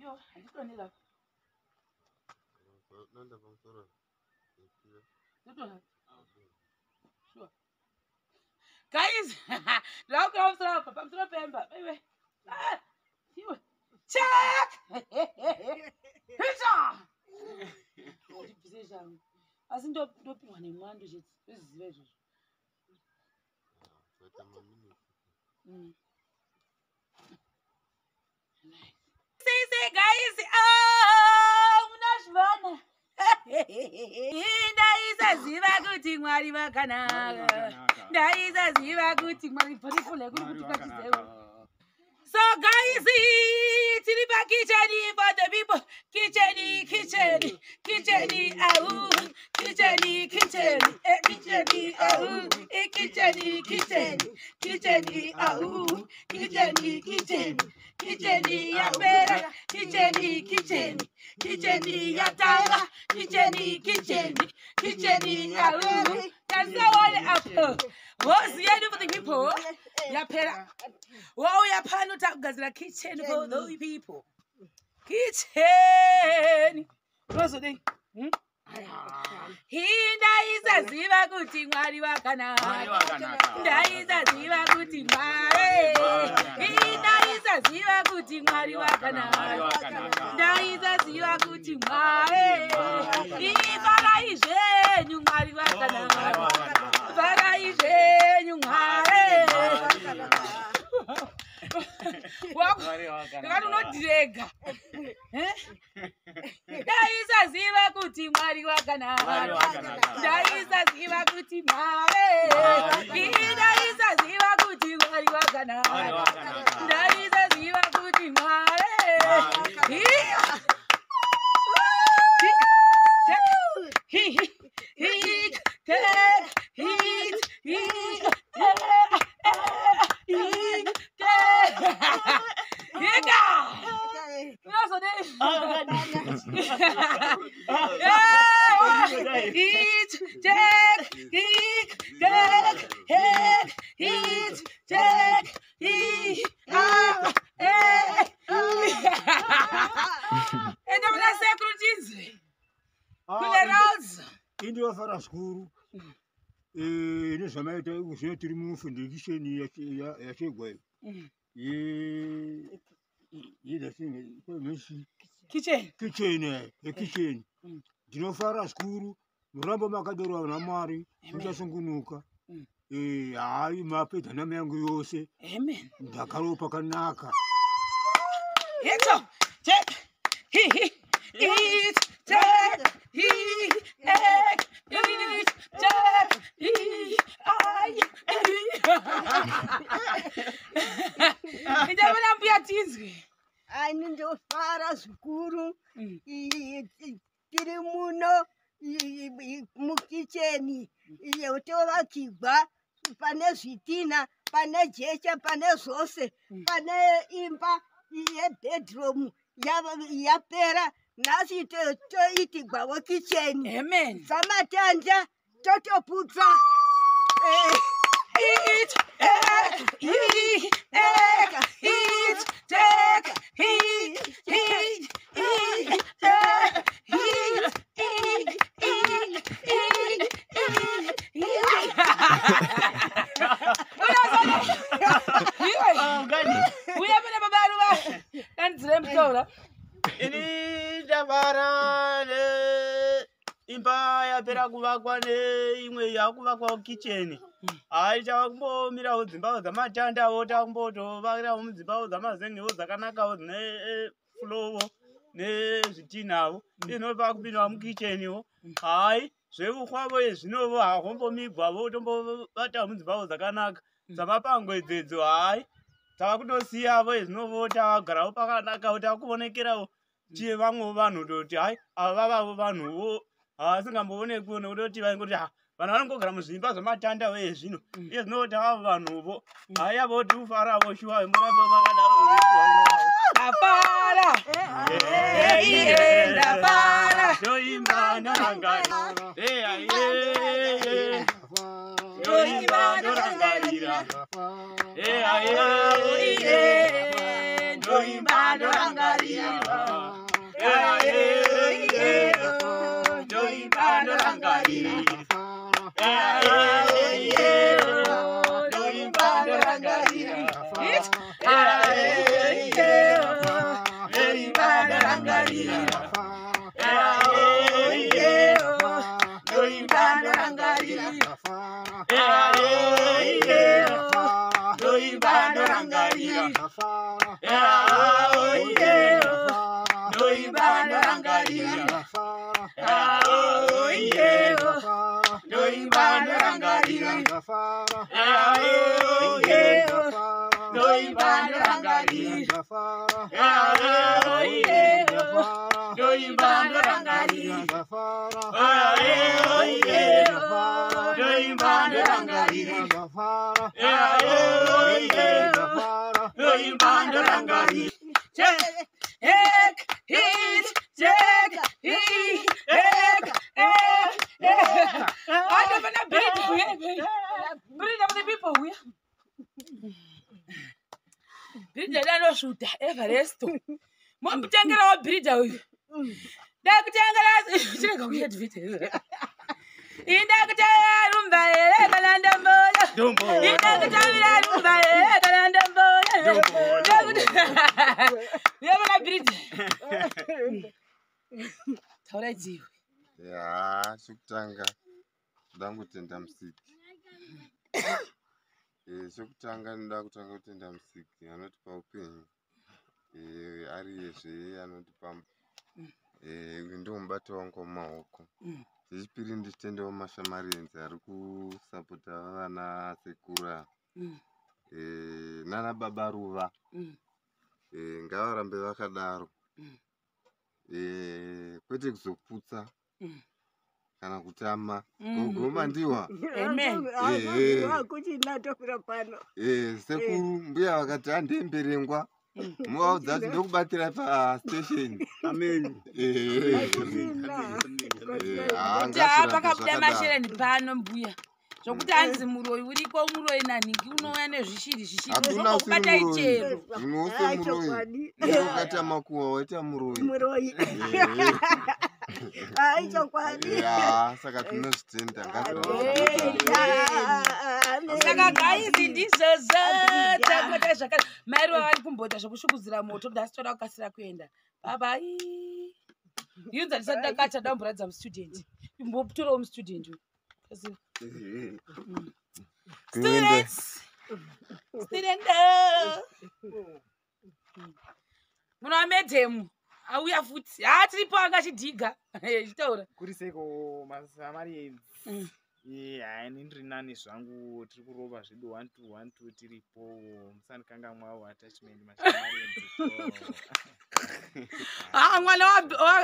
Yo, handidonera. Nanda pamusoro. Ndodonha. Sure. Guys, ndakura pamusoro apa, pamusoro pemba. Iwe. Ah, iwe. Check! Picture! Ndibvise shangu. Asi ndopihwa nemwando chete. Ndozviziva izvozvo. Saita maminitsi. Nice. Say, say, guys, oh, munazviona. Ndaisaziva kuti Mwari vakanaka. Ndaisaziva kuti Mwari beautiful kuri kuti kwatizewo. So guys, tiri pa kitchen for the people. Kitchen, kitchen, kitchen, au. Kitchen, kitchen, eh, kitchen, au. Eh, kitchen, kitchen, kitchen, au. Kitchen, kitchen, kitchen yapera. Kitchen, kitchen, kitchen yatanga. Kitchen, kitchen, kitchen, au. Tasawane apo. Hosi yedu for the people. Yapera. Wauya pano takugadzira kitchen for the people. Kitchen. Unozodei? Hmm? Ndaisaziva kuti Mwari wakanaka. Ndaisaziva kuti Mwari. Ndaisaziva kuti Mwari wakanaka. Ndaisaziva kuti Mwari. Ifarai zvenyu Mwari wakanaka. Farai zvenyu Mwari. Ndakati unodhirega. Ndaisaziva kuti Mwari wakanaka. Ndaisaziva kuti Mwari. Ndaisaziva kuti Mwari wakanaka. Ndaisaziva kuti Mwari. Hi, hi, hi, hi, hi, Hika! Unozodei? Hit, check, kick, check, heck, hit, check, hi, ah, eh. Enda muna sekuru tinzwe. Kune roads. Indinofara zvikuru nezvamaita zvino tiri mufundikisheni yachegwa iyo Kitchen. Kitchen, yekitchen. Ndinofara zvikuru, murambo makadorwa naMwari muchasungunuka. Hayi, mapedza nama yangu yose. Amen. Ndakaro pakanaka. Hito, check, hi, hi, it, check, hi, ek, it, check, hi, ai. Ndabona mbuya tinzwe. Ani ndofara zvikuru. Tiri muno mukicheni yotovakigwa, pane zvitina, pane jecha, pane zvose, pane imba yebedroom yapera nhasi, toitigwawo kicheni. Amen. Dzamatanda totoputsa. It, ek, hi, ek, it, check, hi, hi, hi, ek, hi, hi, hi, hi, hi, hi. Iwe. Uya pana baba Ruva. Dandzire mutaura. Ini ndafara neimba yapera kuvakwa neimwe yakuvakwawo kicheni. Hai, takumbomirawo dzimbawo dzamatandawo, takumbotovakirawo mudzimbawo dzamazengewo dzakanakawo dzine fulowo nezvitinawo. Inopa kupindawo mukicheniwo. Hai, zveuhwavo izvinovo hahombomigwavo, tombobatawo mudzimbawo dzakanaka dzamapango idzedzo. Hai, tava kutosiyavo izvinovo, tagarawo pakanakawo, takuonekerawo tiye vamwewo vanhu toti hai, ava vavavo vanhuwo havasingamboonekwiwo nekutoti vaingoti ha, vanhu vanongogara muzvimba zvamatanda ezvino. Iye zvino tava vanhuvo. Hai, avo tiufaravo shuwa, murambe makadaro. Ndafara. Iye, ndafara. Toimba norangarira, toimba norangarira. Iye, ndoimba ndorangarira. Ndafara. Ah, oh, yeah. Ndafara. Ndoimba ndorangarira. Ndafara. Ah, oh, yeah. Ndafara. Ndoimba ndorangarira. Ndafara. Ah, oh, yeah. Ndafara. Ndoimba ndorangarira. Ndafara. Ah, oh, yeah. Ndafara. Ndoimba ndorangarira. Ndafara. Ah, oh, yeah. Ndafara. Ndoimba ndorangarira. Ndafara. Ah, oh, yeah. Ndafara. Ndoimba ndorangarira. Check, ek, hit, check, hit, ek, ek, ek. I don't wanna breathe. Breathe for the people. We. Bridge anosvuta Everest. Momutengera wabhirija uyu. Ndakutengera chirega kuita vhidhiyo. Indakutengera rumba here kana ndambola. Indakutambira rumba here kana ndambola. Uyabona bhirija. Taura dziwe. Ya, chekutanga ndoda kutenda Musiki. Chekutanga ndoda kutanga kutenda Musiki anotipa upenyu. Ariyezve anotipa uyu ndiwo mubato wangu wemumaoko. Chechipiri ndichitendewo mashamarienzi ari kusapota vana sekuru ava nana baba Ruva. Ngavarambe vakadaro. Kwete kuzoputsa kana kutama. Gogo Mandiwa. Amen. Kuchina tofira pano. Sekuru mbuya vakati handemberengwa. Muvaudza kuti ndokubatira pastation. Amen. Kuchina. Kuti haa pakabuda mashereni pano mbuya. Zvokuti hanzi muroyi uriko, muroyi nanhingi unouya nezvishiri zvishiri Hakuna usiri zvokubatai muroyi. chero. Munhu wose muroyi. Chokwadi. Ukaita makuhwa waita muroyi. Muroyi. Ai, chokwadi. Ya, saka tinozvitenda, ngazvirambe zvakadaro. Saka guys, ndizvozvo takuita zvakare. Mairi vari kumboita zvokushukudzira moto kuti asi toda kukasira kuenda. Babai. Yunza tisati takacha damburadza mustudent. Imbotorawo mustudent uyu. Kasi- Kuende. Students. Student. Muno wamedhemu auya futi. Ha, tiripo, anga achidhiga. Chitaura. Kuri seiko masamarians? Hai, ini ndiri nani zvangu, tiri kurova zvedu 1 2 1 2, tiripo. Musandikangamwawo attachment, mashamarians. Ah, mwana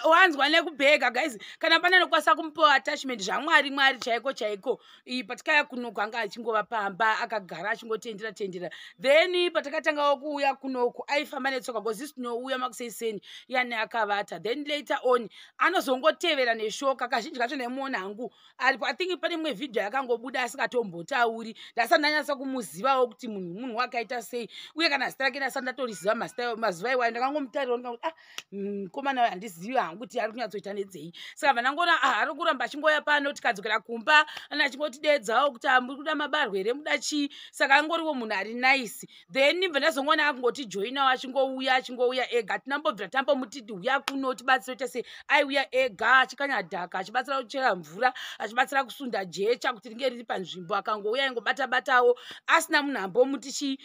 wanzwa nekubhega guys. Kana pane anokwanisa kumupawo attachment, zvamwari mwari chaiko chaiko. Iyi patikauya kunoku anga achingova pamba akagara achingotendera tendera. Then patakatangawo kuuya kunoku aifamba netsoka because isi tinouya makuseiseni yani akavata. Then later on anozongotevera neshoka. Kazhinji kacho ndaimuona hangu aripo. I think pane imwe vhidhiyo yakangobuda asingatombotauri. Ndasati ndanyatsa kumuzivawo kuti munhu wakaita sei uye kana zita rake ndasati ndatoriziva mazuva iwayo. Ndakangomutarira ndikakuti, ah, mukomana uyu handizivi hangu kuti ari kunyatsoita nedzei. Saka bva ndangona, ah, ari kuramba achingoya pano. Tikadzokera kumba ana achingotidedzawo kuti, ah, muri kuda mabarwe here, muda chii? Saka angoriwo munhu ari nice. Then bva ndazongoona akungotijoinawo, achingouya achingouya ega. Hatinambobvira tambomuti uya kuno tibatsire kuita sei. Aiuya ega achikanya dhaka, achibatsira kuchera mvura, achibatsira kusunda jecha kuti ringe riri panzvimbo. Akangouya aingobata-batawo asina munhu ambomuti chi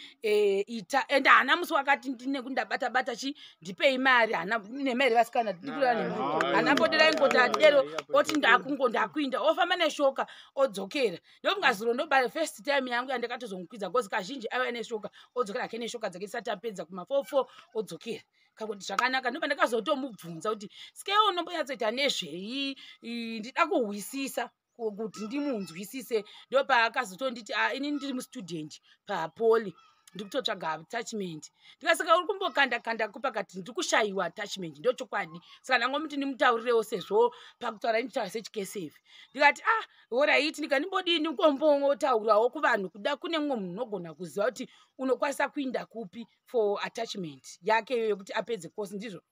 ita. Ende haana musi wakati ndine kuti ndabata-bata chi, ndipei mari. Hana nema here vasikana? Ndikureva nema. Haana mbodera, ingoti adero oti ndakungo ndakuinda, ofamba neshoka odzokera. Ndomungazuro ndoba first time yangu yandakatozomukwidza because kazhinji aiuya neshoka odzokera hake neshoka dzake tisati apedza kuma44 odzokera kakuti zvakanaka. Ndoba ndakazotomubvunza kuti sikewo unombonyatsoita nezvei? Ndida kuhwisisa kuti ndimunzwisise. Ndopaakazotonditi, ah, ini ndiri mustudent papoly, ndikutotsvaga attachment. Ndikasaka uri kumbokanda kanda kupakati, ndiri kushayiwa attachment, ndochokwadi. Saka ndangomuti ndimutaurirewo sezvo pakutaura nditaura sechikesevi. Ndikati, ah, alright. Ndikandimbodini ngombotaurawo kuvanhu kuda kune mumwe munhu unogona kuziva kuti unokwanisa kuinda kupi for attachment yake iyoyo yekuti apedze kosi. Ndizvo.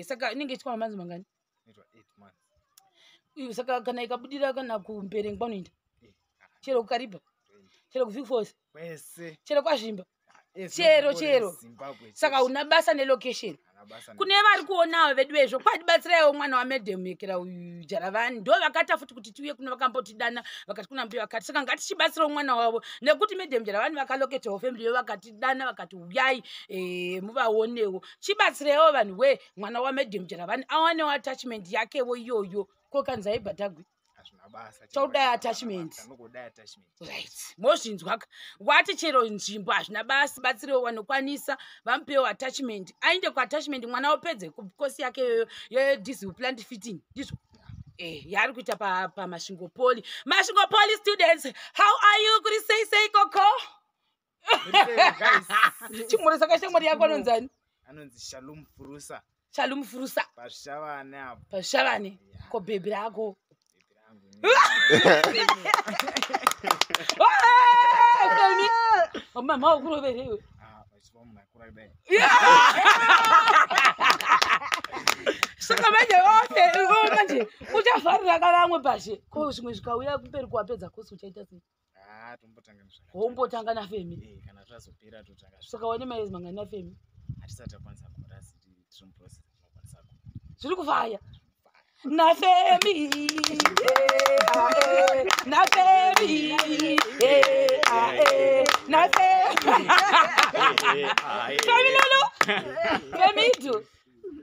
Saka inenge ichitwa mamanzi mangani? Inoitwa 8 months. Iyo, saka kana ikabudira kana kuMberengwa unoenda, chero kuKaribha, chero kuVic Falls, Kwese. chero kwaZvimba, Ese Chero, muri chero. Zimbabwe Saka chete. una basa nelocation. Hana Hazvina basa. Kune vari kuonawo vedu vezvo, kwadibatsiraiwo mwana wamadam Yekera uyu Jaravani. Ndo vakaita futi kuti tiuye kuno, vakambotidana vakati kuna mbuya vakati, saka ngatichibatsirawo mwana wavo, nekuti Madam Jaravani vakaloketawo family yo, vakatidana vakati uyai, muvaonewo. Chibatsiraiwo vanhu we mwana waMadam Jaravani awanewo attachment yakewo iyoyo. Ko kanzi aibhadhagwi? Hazvina basa. Chaudai attachment. Chanongodai attachment. Right, mozvinzwaka. Wati chero nzvimbo hazvina basi, batsirewo vanokwanisa, vamupewo attachment, ainde kuattachment, mwana opedze kosi yake iyoyo yediesel plant fitting. Ndizvo yaari kuita paMasvingo Poly. Masvingo Poly students, how are you? Kuri sei sei koko? Guys. Chimhoresa kashamwari yako, anonzani? Anonzi Shalom Furusa. Shalom Furusa. Pazvishavane apo. Pazvishavane. Yeah. Ko bhebhi rako? Bhebhi rangu. Femi, mama ukuroverewe. Ah, vachiva munhu akura kudai. Saka manje ofe iwe manje uchavharira kavamwe pashe, ko zvimwe zvikauya kumberi kuwapedza kosi uchaita sei? Ah, tombotanga nezvakati. Wombotanga naFemi? Eh, kana zvazopera totanga. Saka wane maezi mangani naFemi? Hatisati takwanisa kugora, asi tiri muprocess, tinokwanisa ku Zviri kufaya naFemi. Eh, ah, eh, naFemi. Eh, ah, eh, naFemi. Femi lolo, Femi itu.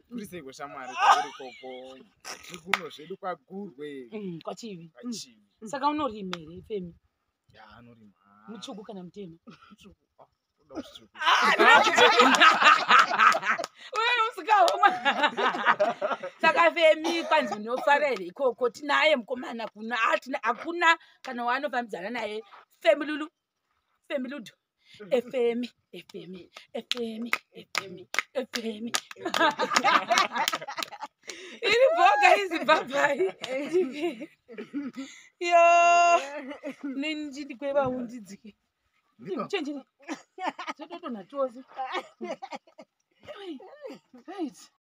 Kuri seiko shamwari kwauri koko? Tiri kuno zvedu kwaGurwe. Kwachivi. Kwachivi. Saka unorima here, Femi? Ya, anorima. Mutsvuku kana mutema? Mutsvuku. Ah, toda mutsvuku. Uye usikaomwa. Saka Femi, kwanzi unofara here ikoko? Tinaye mukomana kuno, atina hakuna kana waanofambidzana naye. Femi lulu, Femi ludu, efemi, efemi, efemi, efemi, efemi. Iri bhoga izi. Bhabhai yo, ninjindikweva undidzike chenjere zvododonha tose. Right.